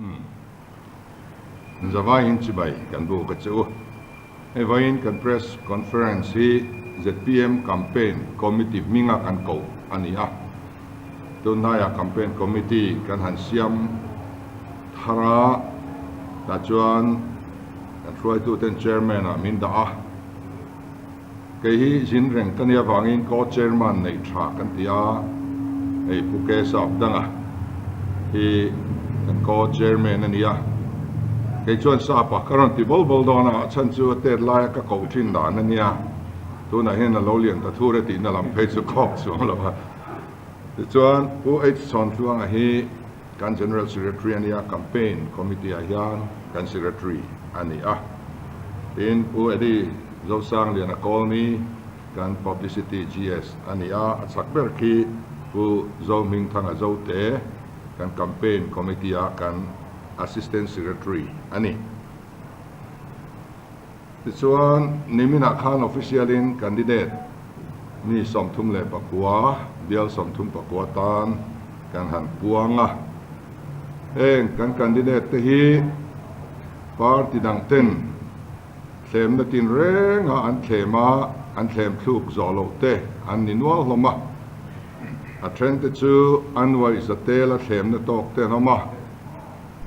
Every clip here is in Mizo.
Umm. Zavaiin chibai kan buk a che u. Hei vawiin kan press conference hi zpm campaign committee hminga kan koh a ni a. Tunhnaiah campaign committee kan han siam thar a, tah chuan kan hruaituten chairman ah min dah a. Kei hi zin reng ka nia vangin co-chairman neih tha kan ti a, hei Pu Kesap danga hi kan co-chairman a nia. Kei chuan sapa ka rawn ti bawl bawl dawn a, a chhan chu a tet laia ka koh thin dan a nia, tunah hian a lo lian ta thur e tihna lam phei chu khawk chuang lo a. Tichuan Pu H Chhawntluanga hi kan General Secretary a nia, Campaign Committee ah hian kan Secretary a ni a. Tin, Pu Eddie Zosangliana Kawlni kan Publicity GS a ni a, a chak ber khi Pu Zohmingthanga Zote kan Campaign Committee ah kan Assistant Secretary a ni. Tichuan, niminah khan official-in candidate mi 39, bial 34 tan kan han puang a. Heng kan candidate te hi party dang ten thlemna tinrenga an thlem a, an thlem thluk zawh loh te an ni nual hlawm a. A then te chu an uaih zatela thlemna tawk te an awm a.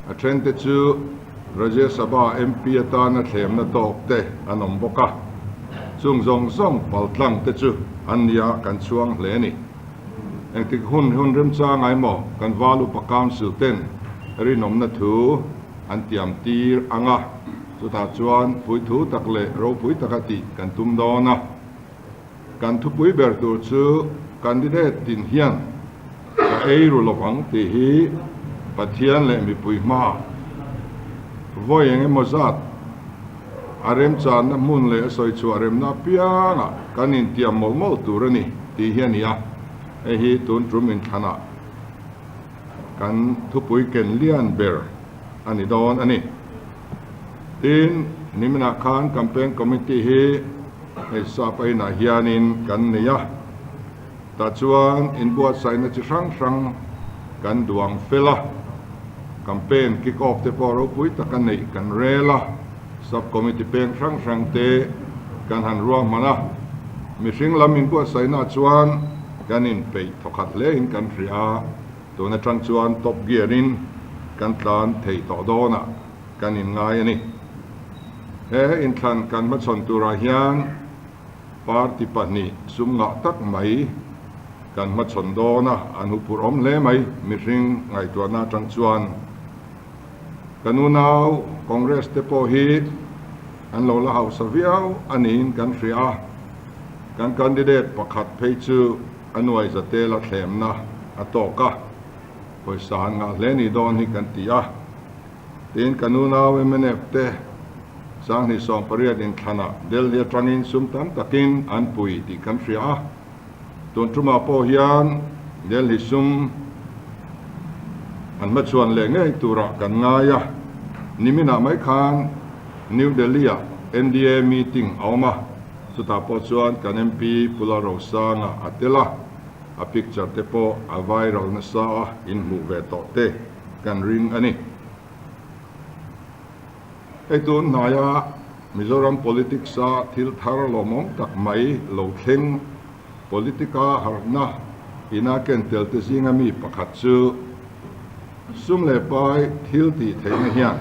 A thente chu Rajya Sabha MP atana thlemna tawk te an awm bawk a, chung zawng zawng paltlang te chu an nia kan chhuang hle a ni. Engtik hun hun remchang ai maw kan Val Upa Council ten rinawmna thu an tiam tir ang a, chutah chuan puithu tak leh ropui taka tih kan tum dawn a. Kan thupui ber tur chu candidate tin hian ka ei ru lovang tih hi Pathian leh mipui hmaah vawi eng emaw zat a remchanna hmun leh a sawi chhuah remna apiangah kan intiam mawlh mawlh tur a ni tih hi a ni a, hei hi tun tum inthlanah kan thupui ken lian ber a ni dawn a ni. Tin, niminah khan campaign committee hi Hei sap a inah hianin kan nei a, tah chuan inbuatsaihna chi hrang hrang kan duang fel a, campaign kick off te pawh ropui taka neih kan rel a, sub committee peng hrang hrang te kan han ruahman a, mihring lam inbuatsaihna chuan kan inpeih thawkhat hle in kan hria a, tun atang chuan top gear in kan tlan thei tawh dawnah kan inngai a ni. He inthlan kan hmachhawn turah hian party pahnih sum ngah tak mai kan hmachhawn dawn a, an huphurh awm hle mai mihring ngaihtuahna atang chuan. Kan unau Congress te pawh hi an lo la hausa viau a niin kan hria a, kan candidate pakhat phei chu a nuai zatela thlemna a tawk a, pawisa an ngah hle ni dawn hi kan ti a. Tin, ka nunau mnf te 2018 inthlanah Delhi atangin sum tam takin an pui tih kan hria a. Tun tumah pawh hian Delhi sum an hmachhuan leh ngei turah kan ngai a. Niminah mai khan New Delhi-ah NDA meeting a awm a, chutah pawh chuan kan MP Pu Lalrosanga a tel a, a picture te pawh a viral nasa a, inhmuh ve tawh te. kan ring a ni. Hei tun hnaia Mizoram politics-a thil thar lawmawm tak mai lo thleng politica harhna ina ken tel te zinga mi pakhat chu sum leh pai thil tih theihna hian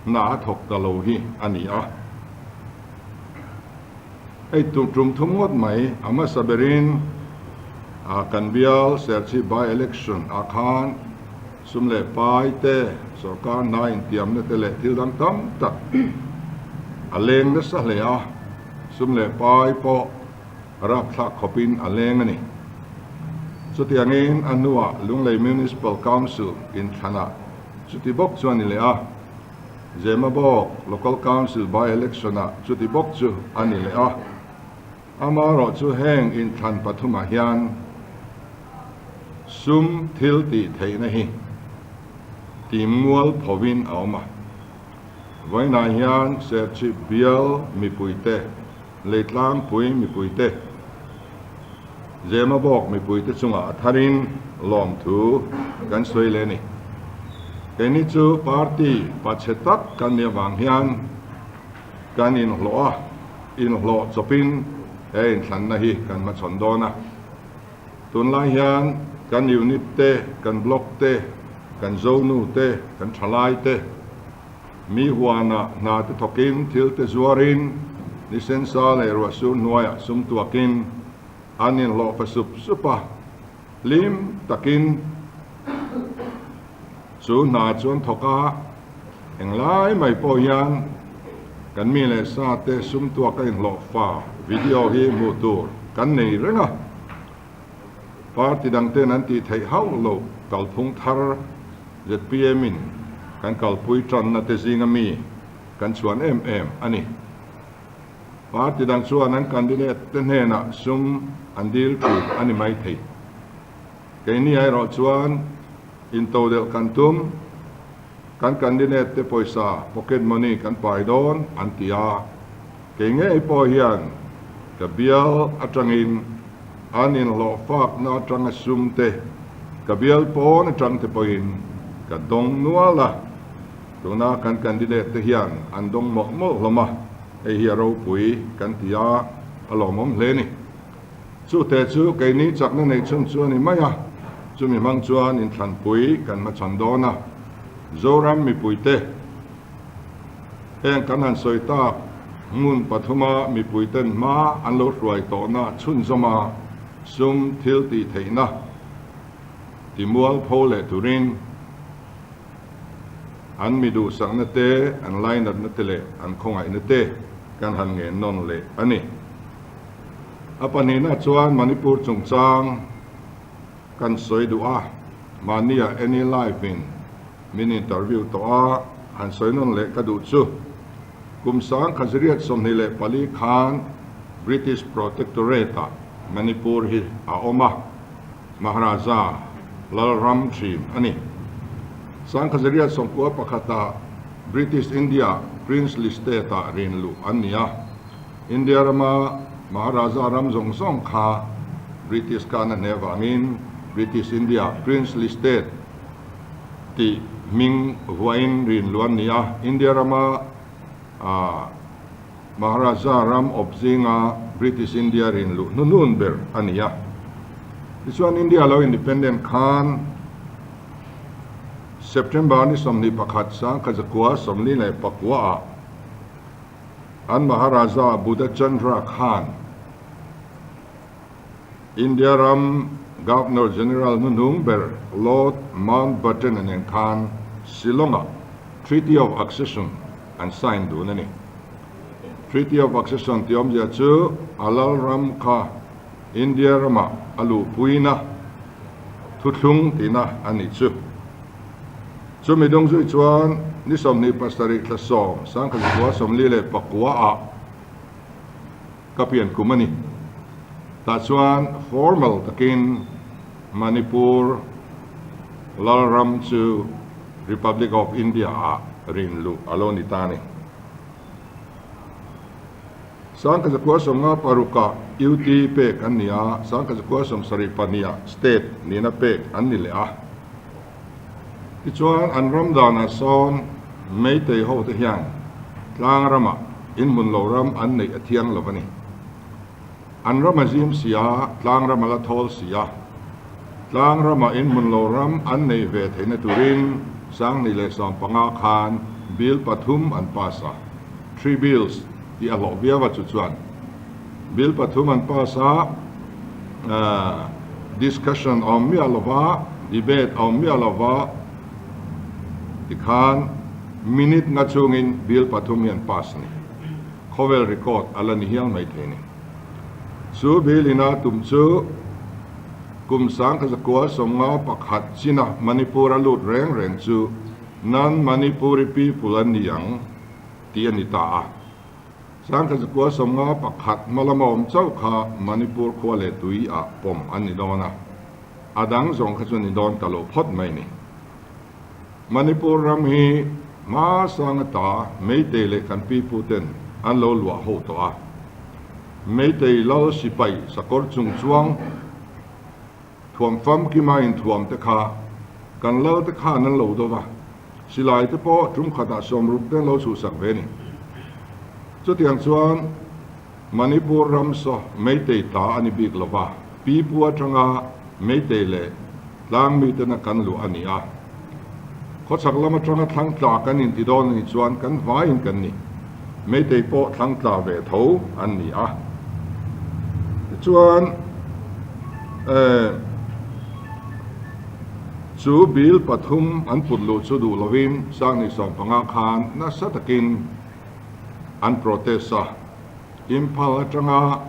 hna a thawk ta lo hi a ni a. Hei tum tum thum ngawt mai a hmasa berin a kan bial Serchhip by election ah khan sum leh pai te, sorkar hna intiamna te leh thil dang tam tak a leng nasa hle a, sum leh pai pawh rapthlak khawpin a leng a ni. Chutiangin a hnuah Lunglei Municipal Council inthlanah chuti bawk chu a ni leh a. Zemabawk Local Council by-election ah chuti bawk chu a ni leh a, amaherawhchu heng inthlan pathumah hian sum thil tih theihna hi timmual phovin a awm a. Vawiinah hian Serchhip bial mipuite, Leitlangpui mipuite, Zemabawk mipuite chungah a tharin lawmthu kan sawi leh a ni. Keini chu party pachhe tak kan nih avang hian kan inhlawh a, inhlawh chawpin he inthlanna hi kan hmachhawn dawn a. Tunlai hian kan unit te, kan block te, kan zonu te, kan thalai te, mi huanah hna te thawkin thil te zuarin, ni sensa leh ruahsur hnuaiah sum tuakin an inhlawh fa sup sup a. Hlim takin chu hna chuan thawk a, englai mai pawh hian kan mi leh sa te sum tuak a inhlawh fa video hi hmuh tur kan nei reng a. Party dang ten an tih theih hauh loh kalphung thar zpm in kan kalpui tanna te zinga mi kan chhuan em em a ni. Party dang chuan an candidate te hnenah sum an dil thin a ni mai thei. Keini erawh chuan intodelh kan tum, kan candidate te pawisa pocket money kan pai dawn an ti a, kei ngei pawh hian ka bial atangin an inhlawhfakna atanga sum te ka bial pawn atang te pawhin ka dawng nual a. Tuna kan candidate te hian an dawng mawlh mawlh hlawm a, hei hi a ropui kan ti a, a lawmawm hle ni. Chute chu keini chakna neih chhun chu a ni mai a, chumi hmang chuan inthlanpui kan hmachhawn dawn a. Zoram mipuite, heng kan han sawi tak hmun pathuma mipuiten hma an lo hruai tawhna chhunzawm a, sum thil tih theihna timualpho leh turin, An mi duhsakna te, an lainatna te leh an khawngaihna te kan han ngen nawn leh a ni. A pahnihna chuan Manipur chungchang kan sawi duh a, mahnia Any Live in min interview tawh a, han sawi nawn leh ka duh chu. Kum 1924 khan British Protectorate-ah Manipur hi a awm a. Maharaja Lalram thin a ni. 1891-ah British India Princely State-ah rin luh an ni a. India rama Maharaja ram zawng zawng kha British khan a hneh avangin British India Princely State tih hming vuahin rin luh an ni a. India rama Maharaja ram awp zinga British India rin luh hnuhnun ber a ni a. Tichuan India lo independent khan September ni 21 1949 ah an Maharaja Buddha Chandra khan India ram Governor General hnuhnung ber Lord Mountbatten-a nen khan Shillong-ah Treaty of Accession an sign dun a ni. Treaty of Accession tih awmzia chu a lal ram kha India ramah a luhpuina thuthlung tihna a nih chu. Chumi dung zui chuan ni 27 thla 10, 1944 ah ka pian kum a ni. Tah chuan formal takin Manipur Lalram chu Republic of India ah rin luh a lo ni ta a ni. 1956 UT pek an ni a, 1972 ah State nihna pek an ni leh a. Tichuan an ram danah sawn Meitei ho te hian tlang ramah inhmun lo ram an neih a thiang lo a ni. An ram a zim si a, tlang ram a la thawl si a. Tlang ramah inhmun lo ram an neih ve theihna turin 2015 khan bill pathum an pass a, three bills tih a hlawh viau a chu chuan bill pathum an pass a, discussion a awm miah lova, debate a awm miah lova tikhan minute nga chungin bill pathum hi an pass a ni. Khawvel record a la ni hial mai thei ni. Chu bill ina tum chu kum 1951 china Manipur a lut reng reng chu non-Manipuri people an ni ang tih a ni ta a. 1951 hma lama awm chauh kha Manipur khua leh tui ah pawm an ni dawn a, a dang zawng kha chu ni dawn ta lo phawt mai ni. Manipur ram hi hma sang ata Meitei leh kan pipu ten an lo luah ho tawh a. Meitei lal sipai sakawr chung chuang thuam famkima inthuam te kha kan lal te khan an lo do va. Silai te pawh tum khatah 60 te an lo chhuhsak ve a ni. Chutiang chuan Manipur ram saw Meitei ta a ni bik lo va, pipu atanga Meitei leh tlang mitena kan luh a ni a. Khawchhak lam atanga thlang tla kan inti dawn a nih chuan kan vaiin kan ni. Meitei pawh thlang tla ve tho an ni a. Tichuan, chu bill pathum an put luh chu duh lovin Sangni 15 khan nasa takin an protest a. Imphal atanga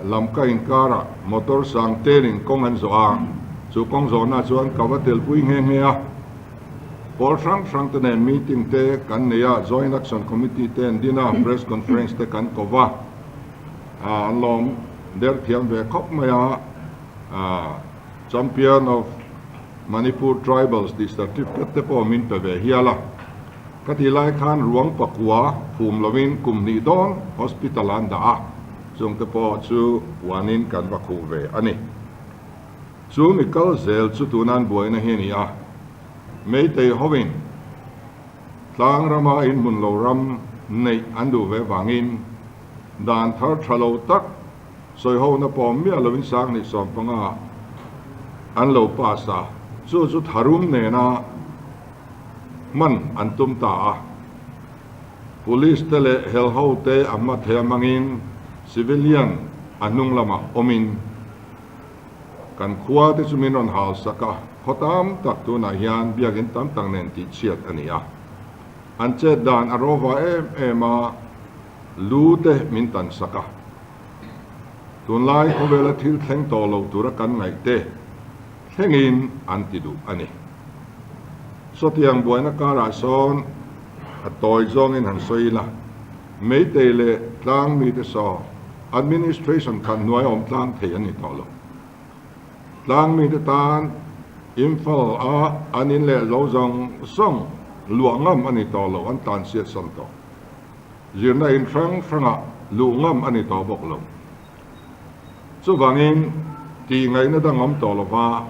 Lamka inkarah motor sang telin kawng an zawh a, chu kawng zawhna chuan ka va telpui nghe nghe a. Pawl hrang hrang te nen meeting te kan nei a, Joint Action Committee te an din a, press conference te kan ko va, an lawm der thiam ve khawp mai a, Champion of Manipur Tribals tih certificate te pawh min pe ve hial a. Ka tih lai khan ruang pakua phum lovin kum hnih dawn hospital ah an dah a, chungte pawh chu puanin kan va khuh ve a ni. Chu mi kal zel chu tuna an buaina hi a ni a, Meitei hovin tlang rama inhmun lo ram neih an duh ve vangin dan thar tha lo tak sawihona pawh miah lovin 2015 an lo pass a, chu chu tharum nena hman an tum ta a. Police te leh hel ho te a hma thei amangin civilian a hnung lamah awmin kan khua te chu min rawn hal sak a, khaw tam tak tunah hian biakin tam tak nen tihchhiat a ni a. An chet dan a rawva em em a, lu te min tan sak a. Tunlai khawvela thil thleng tawh lo tura kan ngaih te thlengin an ti duh a ni. Sawtiang buaina karah sawn a tawi zawngin han sawi ila, Meitei leh tlang mite saw administration khan hnuai awm tlang thei an ni tawh lo. Tlang mite tan Imphal a an in leh lo zawng zawng luah ngam a ni tawh lo, an tlanchhiat sawn tawh. Zirna in hrang hrangah luh ngam a ni tawh bawk lo. Chuvangin, tih ngaihna dang awm tawh lova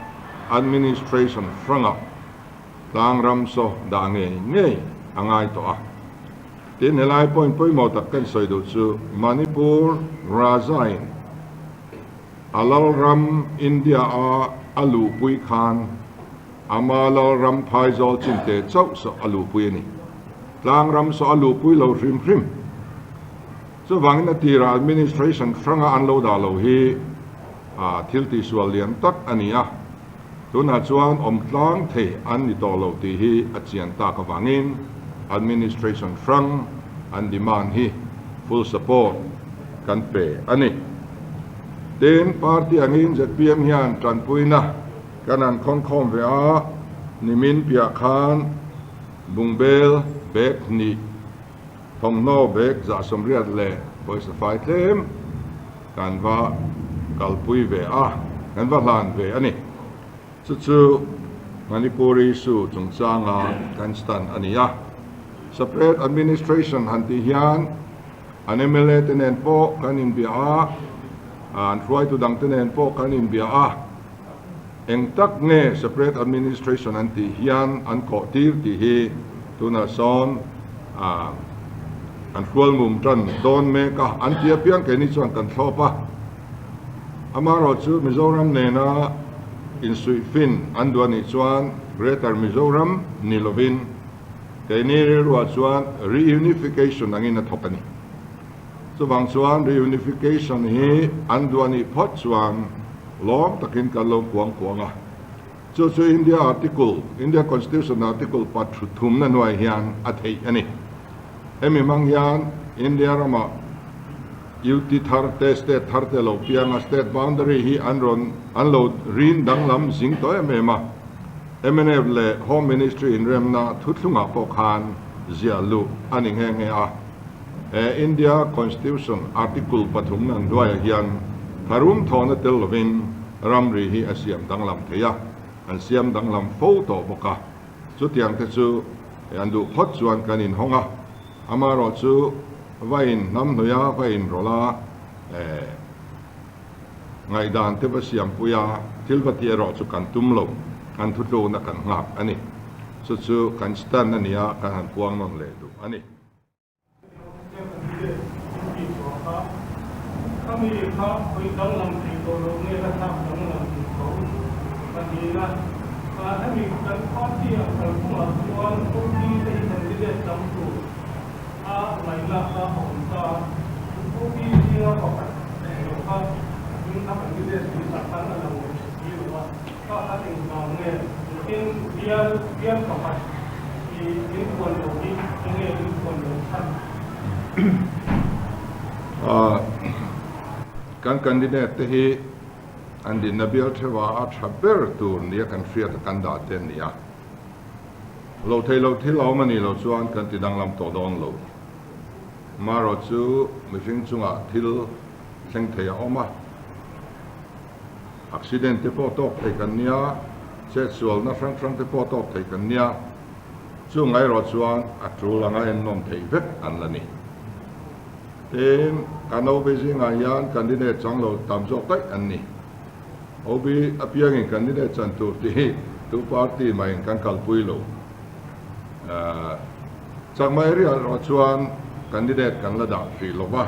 administration hrangah tlang ram saw dah ngei ngei a ngai tawh a. Tin, helai point pawimawh tak kan sawi duh chu Manipur Raja-in a lalram India-a a luhpui khan ama lalram phaizawl chinte chauh saw a luhpui a ni. Tlang ram saw a luhpui lo hrim hrim. Chuvangin a tirah administration hranga an lo dah lo hi thil tihsual lian tak a ni a, tunah chuan awm tlang thei an ni tawh lo tih hi a chian tak avangin administration hrang an demand hi full support kan pe a ni. Tin, party angin zpm hian tanpuina kan han khawnkhawm ve a, nimin piah khan bungbel bag hnih, Thawmhnaw bag 180 leh pawisa fai tlem kan va kalpui ve a, kan va hlan ve a ni. Chu chu Manipur issue chungchanga kan stand a ni a. Separate administration han tih hian an mla te nen pawh kan inbia a, an hruaitu dang te nen pawh kan inbia a. Eng tak nge separate administration an tih hian an kawh tir tih hi tunah sawn an hrualmum tan dawn mek a, an ti apiang keini chuan kan thlawp a. Amaherawh chu Mizoram nena insuihfin an duh anih chuan Greater Mizoram ni lovin keini rilruah chuan reunification angin a thawk a ni. Chuvang chuan reunification hi an duh anih phawt chuan lawm takin kan lo kuang kuang a. Chu chu India Article, India Constitution Article pathumna hnuai hian a theih a ni. Hemi hmang hian India ramah UT thar te, state thar te lo piang a, state boundary hi an rawn an lo rin danglam zing tawh em em a. Mnf leh Home Ministry inremna thuthlungah pawh khan ziah luh a ni nghe nghe a. He India Constitution Article pathum nan hnuaiah hian tharum thawhna tel lovin ramri hi a siam danglam thei a, an siam danglam fo tawh bawk a. Chutiang te chu an duh phawt chuan kan inhawng a, amaherawh chu va in hnam hnuia va inrawlh a, ngaihdan te va siampui a, thil va tih erawh chu kan tum lo, kan thutlukna kan nghak a ni. Chu chu kan stand a nia, kan han puang nawn leh duh a ni. Kan candidate te hi an dinna bial theuha a tha ber tur nia kan hriat a kan dah te an ni a. Lo thei lo thil a awm a nih loh chuan kan ti danglam tawh dawn lo. Marawh chu mihring chungah thil thleng thei a awm a. Accident te pawh tawk thei kan nia, chetsualna hrang hrang te pawh tawk thei kan nia. Chung erawh chuan a tul anga ennawm theih vek an la ni. Tin, kan OB zingah hian candidate chang lo tam zawk daih an ni. OB apiangin candidate chan tur tih hi tu party mahin kan kalpui lo. Chakma area erawh chuan candidate kan la dah hrih lo va,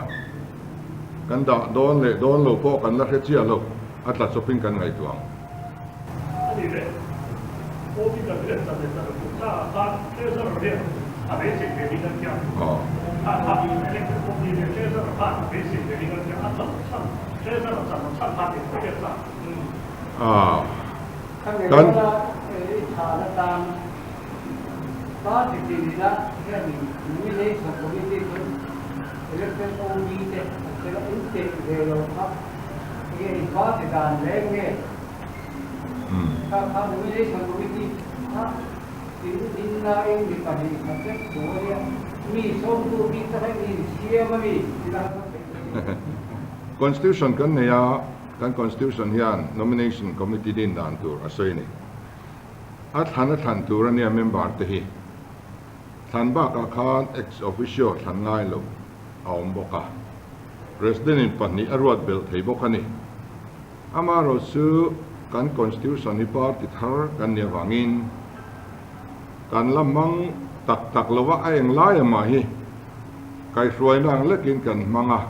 kan dah dawn leh dawn lo pawh kan la hre chiah lo, a tla chawpin kan ngaihtuah ang. A ni le, OB candidate chan leh chan lo chu kha khan treasurer hian a beisei ve ding an tia, kha kha elected OB leh treasurer khan a beisei ve ding an tia, a chan chhan treasurer chan lo chhan khan eng hriat chak. Kan. Party tinina hianin Nomination Committee chu Elected OB te an tel a, in teh ve lo kha enge in party dan reng nge? Kha kha Nomination Committee kha in dinnain mi 2 khat vek tur a nia, mi sawmtu bik te kha in insiam a mi ti la kha theih a ni. Constitution kan nei a, kan Constitution hian Nomination Committee din dan tur a sawi a ni. A thlan a thlan tur a nia member te hi. Thlan bakah khan ex officio thlan ngai lo a awm bawk a. President in 2 a ruat belh thei bawk a ni. Amaherawh chu kan constitution hi party thar kan nih avangin kan la hmang tak tak lo a, a eng lai amah hi kaihhruaina ang lekin kan hmang a.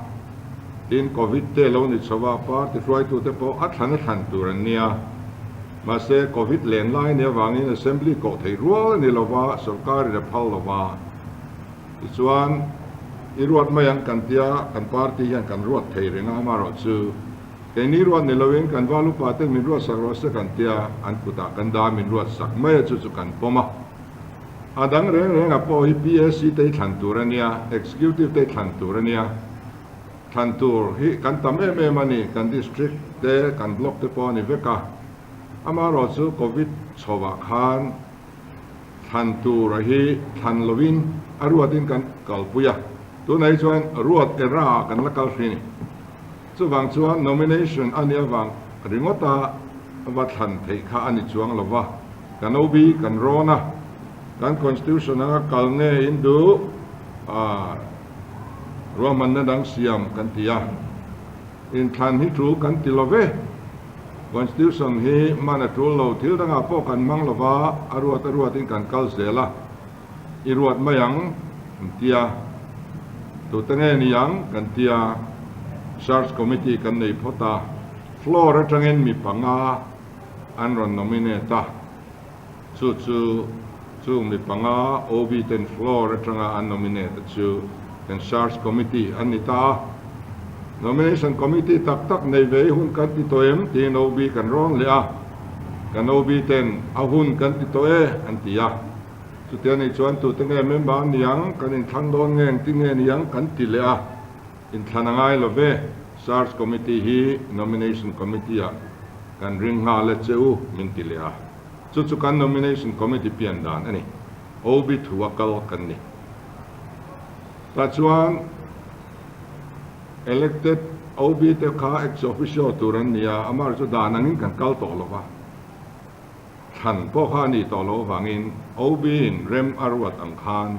Tin Covid te lo ni chho a, party hruaitute pawh a thlan a thlan tur an nia. Mahse, Covid len lai nia vangin Assembly koh theih rual a ni lo va, sorkarin a phal lo va. Tichuan, i ruat mai ang kan tia, kan party hian kan ruat thei reng a, amaherawh chu keini ruat ni loin kan val upa ten min ruat sak rawh se kan tia, an kutah kan dah min ruat sak mai a, chu chu kan pawm a. A dang reng rengah pawh hi PAC te hi thlan tur a nia, Executive te hi thlan tur a nia. Thlan tur hi kan tam em em a ni, kan district te, kan block te pawh a ni vek a. Amaherawh chu Covid chhovah khan thlan tur a hi thlan lovin a ruatin kan kalpui a, tunah hi chuan ruat era ah kan la kal hri a ni. Chuvang chuan nomination a nih avang ringawta va thlan theih kha a ni chuang lo va, kan OB kan rawn a, kan constitution anga kal nge in duh a. Ruahmanna dang siam kan ti a, inthlan hi tul kan ti lo ve. Constitution hi hman a tul lo, thil dangah pawh kan hmang lo va, a ruat a ruatin kan kal zel a, i ruat mai ang kan ti a, tute nge ni ang kan ti a, Search Committee kan nei phawt a, floor atangin mi 5 an rawn nominate a. Chu chu chung mi 5 OB ten floor atanga an nominate a chu kan search committee an ni ta a. Nomination committee tak tak nei ve i hun kan ti tawh em tiin OB kan rawn leh a. Kan OB ten a hun kan ti tawh e an ti a. Chuti anih chuan tute nge member an ni ang, kan inthlang dawn nge engtin nge ni ang kan ti leh a. Inthlan a ngai lo ve, search committee hi nomination committee ah kan ring nghal e che u min ti leh a. Chu chu kan nomination committee pian dan a ni. OB thu a kal kan ni. Tah chuan elected OB te kha ex officio tur an ni a, amah chu dan angin kan kal tawh lo va. Thlan pawh kha a nih tawh loh avangin OB in rem a ruat ang khan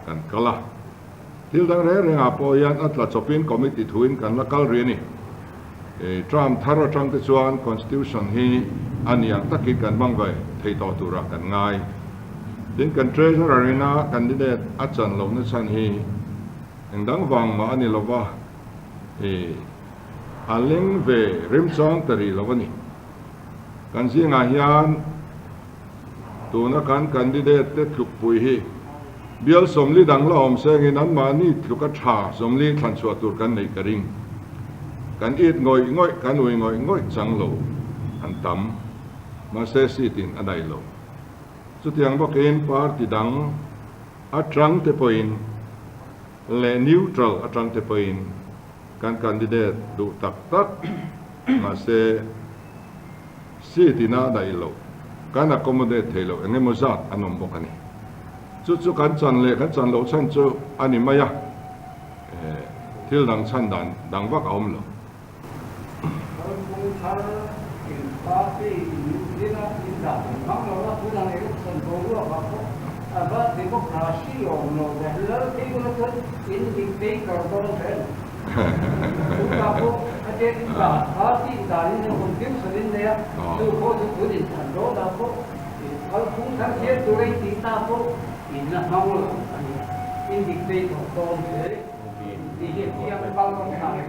kan kal a. Thil dang reng rengah pawh hian a tla chawpin committee thuin kan la kal rih a ni. Term thar atang te chuan constitution hi a ni ang takin kan hmang ve thei tawh turah kan ngai. Tin, kan Treasurer ina candidate a chan lohna chhan hi eng dang vang mah a ni lova, ih, a leng ve remchang ta rih lo a ni. Kan zingah hian tuna kan candidate te tlukpui hi bial 40 dang la awm sengin anmahni tluka tha 40 thlan chhuah tur kan neih ka ring. Kan it ngawih ngawih, kan ui ngawih ngawih chang lo an tam. Mahse seat in a daih lo. Chutiang bawkin party dang atang te pawhin leh neutral atang te pawhin kan candidate duh tak tak mahse seat in a daih lo, kan accommodate thei lo eng emaw zat an awm bawk a ni. Chu chu kan chan leh kan chan loh chhan chu a ni mai a, thil dang chhan dan dang vak a awm lo. Kalphung thar in party in zina in dah thei mang lo a, tunah election boruak ah pawh a va democracy awm lo ve, lal phei ula chuan in dictator dawn hle a ni. Tunah pawh khatia in dah party in dan in constitution in nei a, chu pawh chu tun in thlan dawn ah pawh kalphung thar siam tur a in tih ta pawh in la hmang lo a ni a, in dictator dawn hle.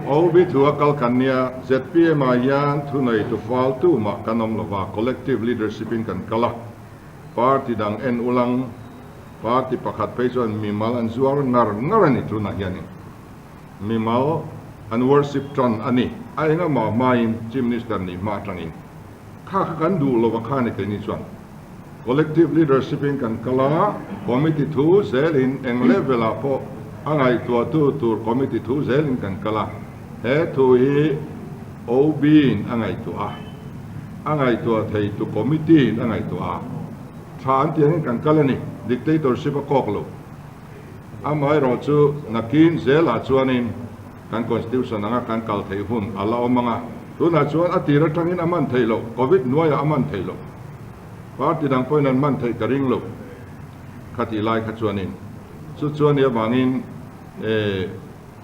OB thu a kal kan nia, zpm ah hian thunei tu fal tu mah kan awm lova, collective leadership in kan kal a, party dang en ulang, party pakhat phei chuan mimal an zuar ngar ngar a ni tunah hianin mimal an worship tan a ni, a engamaw hmain Chief Minister nih hma atangin kha kha kan duh lova kha ni keini chuan Collective leadership in kan kal a, committee thu zelin eng level ah pawh a ngaihtuahtu tur committee thu zelin kan kal a, he thu hi OB in a ngaihtuah a, a ngaihtuah thei tu committee in a ngaihtuah a, tha an tih angin kan kal a ni, dictatorship a kawk lo. Amaherawh chu nakin zelah chuanin kan constitution anga kan kal theih hun a la awm ang a, tunah chuan a tir atangin a man theih loh, covid hnuaiah a man theih loh. Party dang pawhin an man theih ka ring lo kha tih lai kha chuanin chu chuan i avangin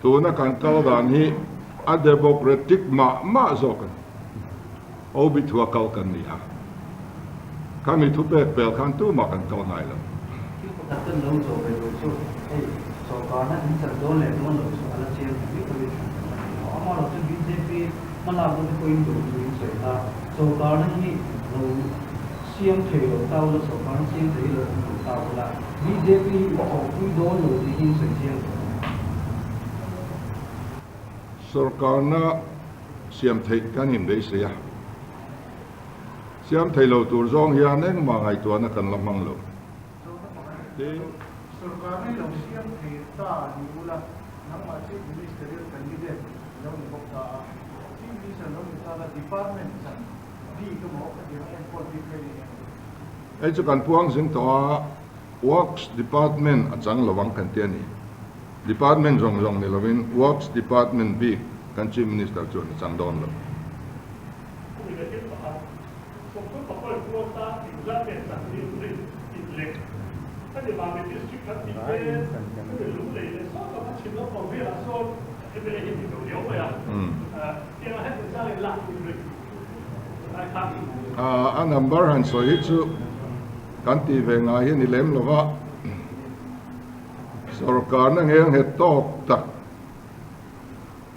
tuna kan kal dan hi a democratic mah mah zawk a ni. OB thua kal kan ni a, khami thupek pel khan tumah kan kal ngai lo. Thil pakhat kan lo zawh ve duh chu hei sawrkarna in chan dawn leh dawn lo chu a la chiang ta miau lovin hran kan la nei lo. Amaherawhchu bjp hmalakna te pawhin duh thu in sawi ta. Sawrkarna hi lo siam thei lo ta ula, sawrkarna siam thei lo awm lo ta ula, bjp hi i thawhpui dawn lo tih hi in sawi chiang tawh ang. Sawrkarna siam theih kan inbeisei a, siam thei lo tur zawng hian engmah ngaihtuahna kan la hmang lo. Tin. Sawrkarna hi lo siam thei ta ni ula, nangmah Chief Ministerial candidate lo ni bawk ta a. Chief Minister lo ni ta la Department chan bik emaw ka ti ang enkawl bik ka ni em? Hei chu kan puang zing tawh a, Works Department a chang lo ang kan ti a ni. Department zawng zawng ni lovin Works Department bik kan Chief Minister chuan a chang dawn lo. Khumi leh thil pakhat, Sawmthum pakua in puang ta inzat nge chak ni rin in lek. Hemi Mami District kan tih te, hemi Lunglei leh sawn lam a chhim lampang velah sawn MLA hi ni lo riau mai a, tiangah hian inzal in lak in ring lai kha. A number han sawi hi chu kan tih ve ngai hi a ni lem lo va, sorkarna ngel nghet tawk tak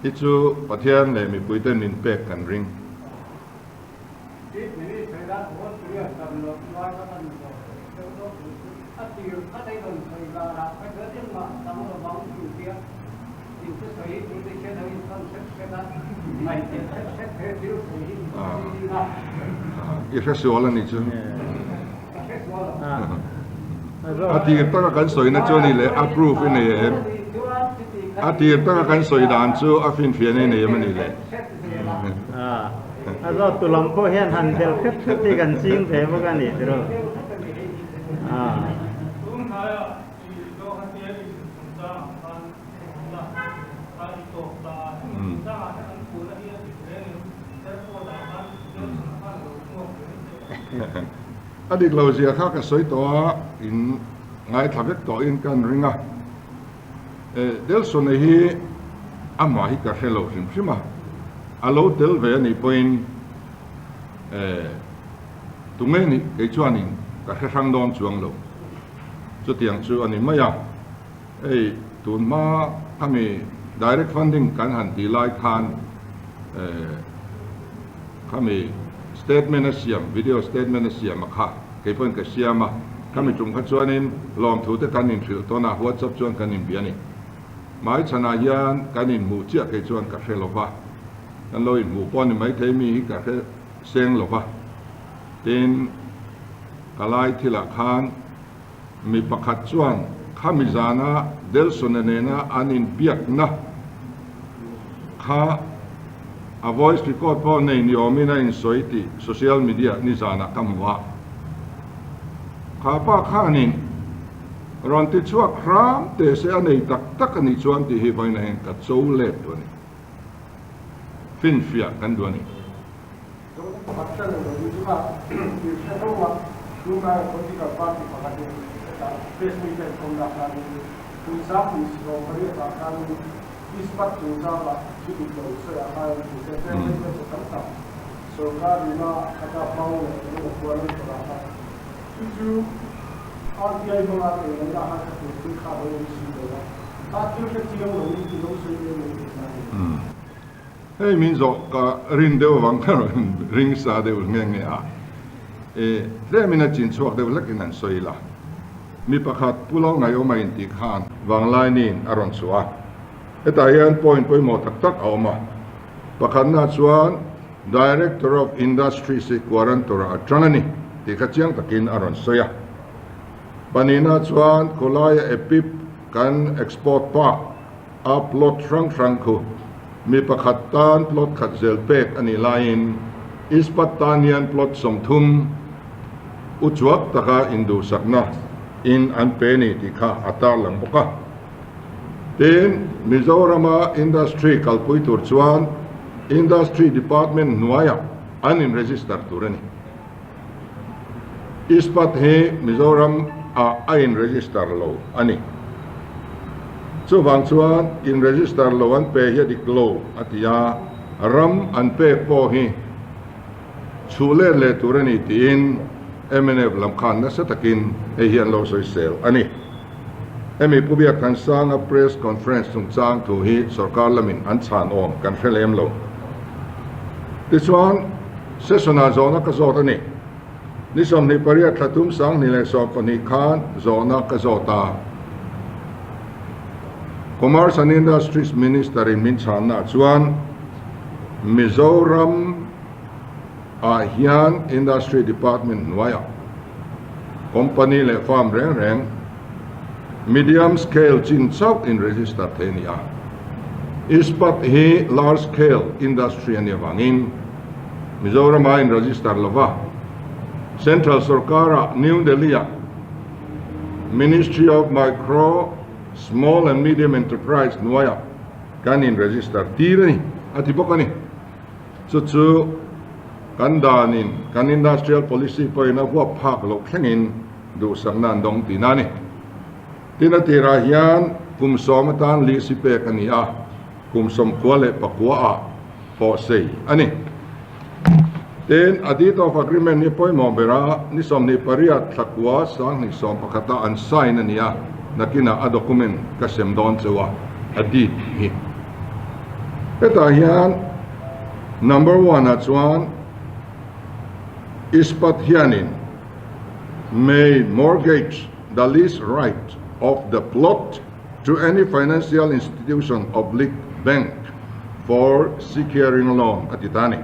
hi chu Pathian leh mipuite min pek kan ring. Chief Minister a vote riat tam loh lai kha kan zawh theih deuh deuh duh chu a tir khat a rawn sawi danah kha chuan engmah dang lovang tih tia in thusawi hi tute khian an inchhan hret hret a, ngaihtuah hret hret he thil sawi hi in ching a. I hre sual a nih chu. Ka hre sual lo. A tir taka kan sawina chu a ni leh a proof i nei em? A tir taka kan sawi dan chu a finfiahna i nei em a ni le? A zawt tu lam pawh hian han bel hret hret hi kan ching ve bawk a ni tiraw? A dik lo zia kha ka sawi tawh a, in ngaithla vek tawhin ka an ring a. Delson-a hi amah hi ka hre lo hrim hrim a, a lo tel ve a nih pawhin tunge nih kei chuanin ka hre hrang dawn chuang lo. Chutiang chu a ni mai a. Hei tun hma khami direct funding kan han tih lai khan khami statement a siam, video statement a siam a kha kei pawhin ka siam a. Khami tum kha chuanin lawmthu te kan inhrilh tawn a, WhatsApp chuan kan inbia a ni. Hmaichhanah hian kan inhmuh chiah kei chuan ka hre lo va, kan lo inhmuh pawh a ni maithei mi hi ka hre seng lo va. Tin, ka lai thilah khan mi pakhat chuan khami zana Delson-a nena an inbiakna kha a voice record pawh nei ni awmin a insawi tih social media nizanah ka hmu a. Kha pa khanin rawn ti chhuak hram teh se a nei tak tak a nih chuan tih hi vawiin ah hian ka cho let duh a ni. Finfiah kan duh a ni. Zoram pakhat hre lo lo ni chunga thil hre tho a, tunlaia political party pakhatin hetah press meet a inkawmna khanin tun sang 18 ah khanin Ispat chungchangah thu dik lo sawiah khan an ti se tlem mai hmeichhe tam tak sorkar ina ata hmang leh eng emaw kual an tawrh ah khan chu chu RTI hmanga kei an lah khan ka tur thil kha a lo awm si lo a, kha thil hre chiang lo in i lo sawi em em tih na a ni. Hei min zawh ka rin deuh avang kha rawn ring sa deuh nghe nghe a, e tlemin a chin chhuak deuh hlekin an sawi la. Mi pakhat Pu Lo Ngaiawma intih khan Vanglainiin a rawn chhuah a, hetah hian point pawimawh tak tak a awm a. Pakhatna chuan Director of Industries hi guarantor a tang a ni tih kha chiang takin a rawn sawi a. Pahnihna chuan khawlaia EPIP kan export park a plot hrang hrang khu mi pakhat tan plot khat zel pek a nih laiin Ispat tan hian plot 30 u chuak taka induhsakna in an pe ni tih kha a tarlang bawk a. Tin, Mizorama industry kalpui tur chuan Industry Department hnuaiah an in register tur a ni. Ispat hi Mizoram ah a in register lo a ni. Chuvang chuan in register lo an pe hi a dik lo a ti a, ram an pek pawh hi chhuh let leh tur a ni tiin mnf lam khan nasa takin hei hi an lo sawisel a ni. Hemi Pu Biakthansanga press conference chungchang thu hi sorkar lamin an chhan awm kan hre lem lo. Tichuan, session-ah zawhna ka zawt a ni. Ni 28 thla tum 2012 khan zawhna ka zawt a. Commerce and Industries Minister-in min chhanna chuan Mizoram ah hian Industry Department hnuaiah company leh firm reng reng medium scale chin chauh in register thei a ni a. Ispat hi large scale industry a nih avangin Mizoram-a in register lova Central sorkara New Delhi-ah Ministry of Micro, Small and Medium Enterprise hnuaiah kan in register tir a ni, a ti bawk a ni. Chu chu kan danin kan industrial policy pawhin a huap phak loh thlengin duhsakna an dawng tihna a ni. Tin a tirah hian kum 10 atan lease pek a ni a, kum 99 ah pawh sei a ni. Tin a deed of agreement hi pawimawh bera ni 28 thla kua 2011 ah an sign a ni a, nakinah a document ka sem dawn cheu a, a deed hi. Hetah hian number one ah chuan Ispat hianin may mortgage the lease right of the plot to any financial institution oblique bank for securing loan a ti ta a ni.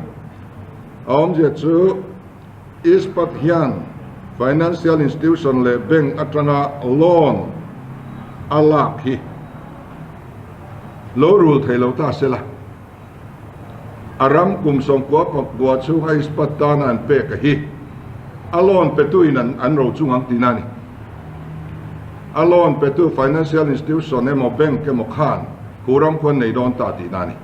A awmzia chu Ispat hian financial institution leh bank atanga loan a lak hi lo rul thei lo ta se la, a ram kum 99 chhunga Ispat tana an pek a hi a loan petuin an ro chung ang tihna a ni. A loan petu financial institution emaw bank emaw khan khu ram khuan nei dawn ta tihna a ni.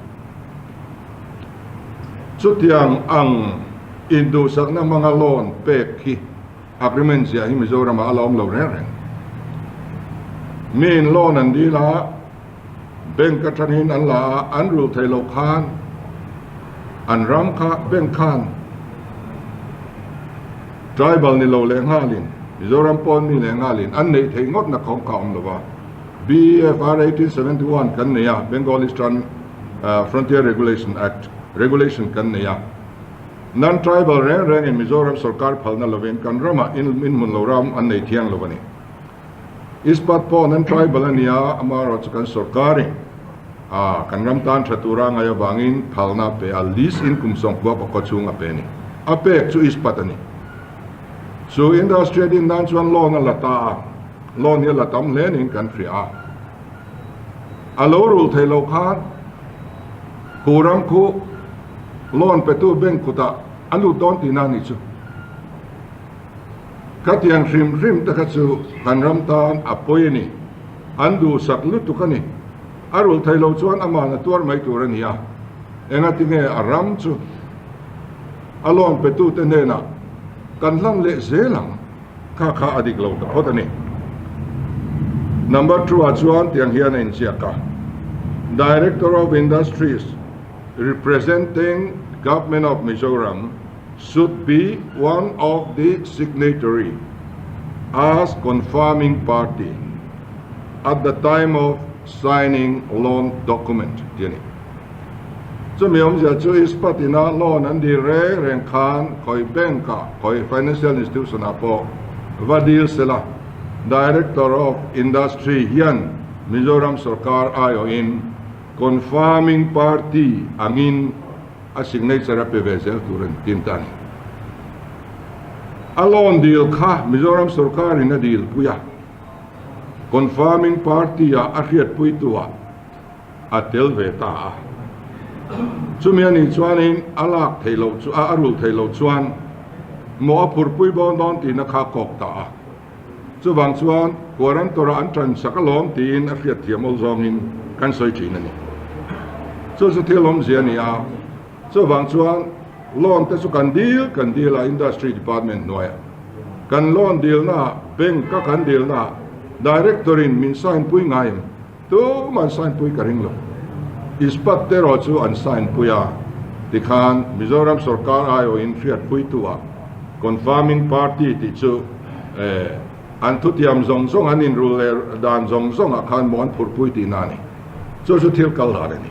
Chutiang ang induhsakna hmanga loan pek hi agreement ziah hi Mizoramah a la awm lo reng reng. Miin loan an dil a, bank atangin an la a, an rulh theih loh khan an ram kha bank khan tribal ni lo leh nghalin. Mizoram pawn mi leh nghalin an neih theih ngawtna khawng kha a awm lo va. BEFR 1871 kan nei a, Bengal Eastern Frontier Regulation Act, Regulation kan nei a. Non-tribal reng rengin Mizoram sorkar phalna lovin kan ramah inhmun lo ram an nei thiang lo a ni. Ispat pawh non-tribal a nia, amaherawhchu kan sorkarin kan ram tan tha tura ngai avangin phalna a pe a, lease in kum sawmkua pakua chhung a pe a ni. A pek chu Ispat a ni. Chu industry a din nan chuan loan a la ta a, loan hi a la tam hle niin kan hria a. A lo rulh theih loh khan khu ram khu loan petu bank kutah a lut dawn tihna a nih chu. Khatiang hrim hrim te kha chu kan ram tan a pawi a ni. An duhsak lutuk a ni. A rulh theih loh chuan amah na tuar mai tur a ni a. Engatinge a ram chu a loan petute hnenah kan hlan leh zel ang? Kha kha a dik lo ta phawt a ni. Number two ah chuan tiang hian a inziak a, Director of Industries representing Government of Mizoram should be one of the signatory as confirming party at the time of signing loan document tih a ni. Chumi awmzia chu Ispat ina loan an dil reng reng khan khawi bank ah, khawi financial institution ah pawh va dil sela, Director of Industry hian Mizoram sorkar aiawhin confirming party angin a signature a pe ve zel tur a ni tin ta a ni. A loan dil kha Mizoram sorkar in a dil pui a, confirming party ah a hriatpuitu ah, a tel ve ta a. Chumi a nih chuanin a lak theih loh chu a rulh theih loh chuan maw a phurpui bawn dawn tihna kha a kawk ta a. Chuvang chuan Quarantor-a an tan sak alawm tiin a hriatthiam awl zawngin kan sawi thin a ni. Chu chu thil awmzia a ni a. Chuvang chuan loan te chu kan dil kan dil a Industry Department hnuaiah. Kan loan dilnaah bank-a kan dilnaah Director-in min sign pui ngai em? Tumah an sign pui ka ring lo. Ispat te erawh chu an sign pui a, tikhan Mizoram sorkar aiawhin hriatpuitu ah confirming party tih chu an thutiam zawng zawng an inrul leh dan zawng zawng ah khan maw an phurpui tihna a ni. Chu chu thil kal dan a ni.